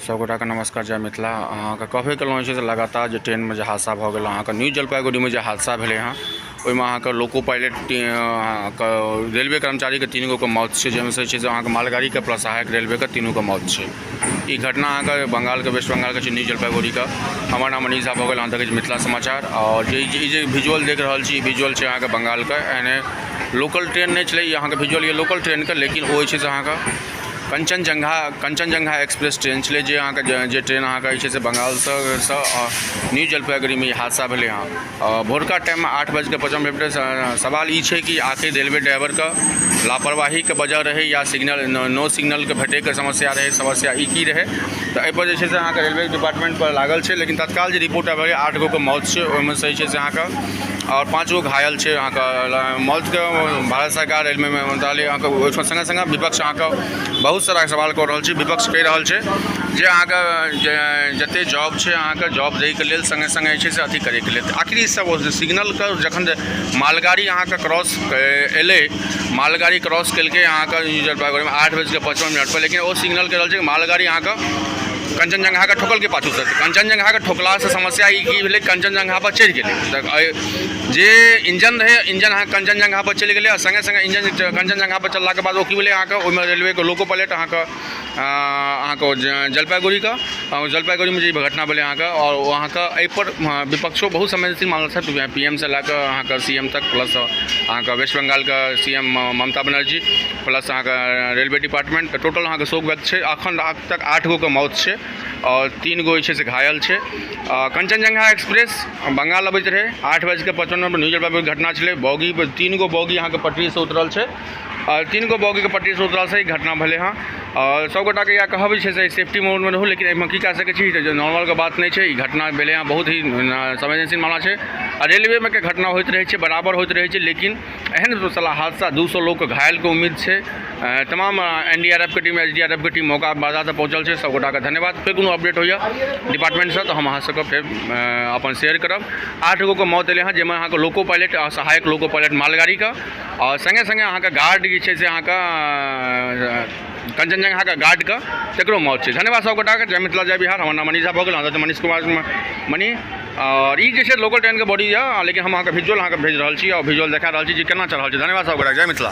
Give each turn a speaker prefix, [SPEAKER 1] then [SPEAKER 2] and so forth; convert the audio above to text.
[SPEAKER 1] सब गोटाके नमस्कार, जय मिथिला। अहाँके कहबे केलहुँ जे छै से लगातार जे ट्रेनमे जे हादसा भऽ गेल, अहाँके न्यू जलपाइगुड़ीमे जे हादसा भेलै हँ, ओहिमे अहाँके लोको पायलट, अहाँके रेलवे कर्मचारीके तीन गोके मौत छै, जाहिमे से छै से अहाँके मालगाड़ीके प्लस सहायक रेलवेके तीनूके मौत छै। ई घटना अहाँके बंगालके, वेस्ट बंगालके छै, न्यू जलपाइगुड़ीके। हमर नाम मनीष झा भऽ गेल, अहाँ देखै छी मिथिला समाचार। आओर जे ई जे विजुअल देख रहल छी, ई विजुअल छै अहाँके बंगालके। एहने लोकल ट्रेन नहि छलै ई अहाँके विजुअल यऽ लोकल ट्रेनके, लेकिन ओ जे छै से अहाँके कञ्चनजङ्घा एक्सप्रेस ट्रेन छलै, जे अहाँके जे ट्रेन अहाँके जे छै से बङ्गालसँ सँ न्यू जलपाइगुड़ीमे ई हादसा भेलै हँ भोरका टाइममे 8:55। सवाल ई छै कि आखिर रेलवे ड्राइवरके लापरवाहीके वजह रहै या सिग्नल नो सिग्नलके भेटैके समस्या रहै? समस्या ई की रहै? तऽ एहिपर जे छै से अहाँके रेलवे डिपार्टमेन्टपर लागल छै, लेकिन तत्काल जे रिपोर्ट आबै, आठ गोके मौत छै, ओहिमे से जे छै से अहाँके आओर पाँच गो घायल छै। अहाँके मौतके भारत सरकार, रेलवे मंत्रालय, अहाँके ओहिठाम सङ्गे सङ्गे विपक्ष अहाँके बहुत सारा सवाल कऽ रहल छै। विपक्ष कहि रहल छै जे अहाँके जे जतेक जॉब छै, अहाँके जॉब दैके लेल सङ्गे सङ्गे जे छै से अथी करैके लेल। आखिर ई सब सिग्नलके जखन मालगाड़ी अहाँके क्रॉस एलै, मालगाड़ी क्रॉस केलकै अहाँके जलपाइगुड़ीमे 8:55 पर, लेकिन ओ सिग्नल कहि रहल छै। मालगाड़ी अहाँके कञ्चनजङ्घाके ठोकलकै पाछूसँ। कञ्चनजङ्घाके ठोकलासँ समस्या ई की भेलै? कञ्चनजङ्घापर चढ़ि गेलै। तऽ जे इंजन रहै, इंजन अहाँके कञ्चनजङ्घापर चलि गेलै आ सङ्गे सङ्गे इंजन कञ्चनजङ्घापर चललाके बाद ओ की भेलै? अहाँके ओहिमे रेलवेके लोको पायलट अहाँके अहाँके जलपाइगुड़ीके जलपाइगुड़ीमे जे घटना भेलै अहाँके, आओर ओ अहाँके एहिपर विपक्षो बहुत संवेदनशील मानल छै। पी एम सँ लए कऽ अहाँके सी एम तक, प्लस अहाँके West बंगालके C M Mamata Banerjee, plus अहाँके रेलवे डिपार्टमेंट, टोटल अहाँके शोक व्यक्त छै। अखन तक आठ गोके मौत छै आओर तीन गो जे छै से घायल छै। कञ्चनजङ्घा एक्सप्रेस बंगाल अबैत रहै, 8:55 पर न्यू जलपाइगुड़ी घटना छलै। बॉगी, तीन गो बॉगी अहाँके पटरीसँ उतरल छै आओर तीन गो बॉगीके पटरीसँ उतरलसँ ई घटना भेलै हँ। आओर सभगोटाके इएह कहब जे छै से सेफ्टी मोडमे रहू, लेकिन एहिमे की कए सकै छी? जे नॉर्मलके बात नहि छै। ई घटना भेलै हँ, बहुत ही संवेदनशील मामला छै आ रेलवेमे के घटना होइत रहै छै, बराबर होइत रहै छै, लेकिन एहन साला हादसा, 200 लोकके घायलके उम्मीद छै। तमाम एन डी आर एफ के team, S D R F के टीम मौका वारदात पहुँचल छै। सब गोटाके धन्यवाद। फेर कोनो अपडेट होइए डिपार्टमेंटसँ तऽ हम अहाँ सबके फेर अपन शेयर करब। आठ गोके मौत एलै हँ, जाहिमे अहाँके लोको पायलट आ सहायक लोको पायलट मालगाड़ीके आओर सङ्गे सङ्गे अहाँके गार्ड जे छै से अहाँके कञ्चनजङ्घाके गार्डके, तकरो मौत छै। धन्यवाद सब गोटाके। जय मिथिला, जय बिहार। हमर नाम मनीष झा भऽ गेल, अहाँ मनीष कुमार मनी। आओर ई जे छै लोकल ट्रेनके बॉडी यऽ, लेकिन हम अहाँके विजुअल अहाँके भेज रहल छी आओर विजुअल देखा रहल छी जे केना चढ़ल छै। धन्यवाद सब गोटाके, जय मिथिला।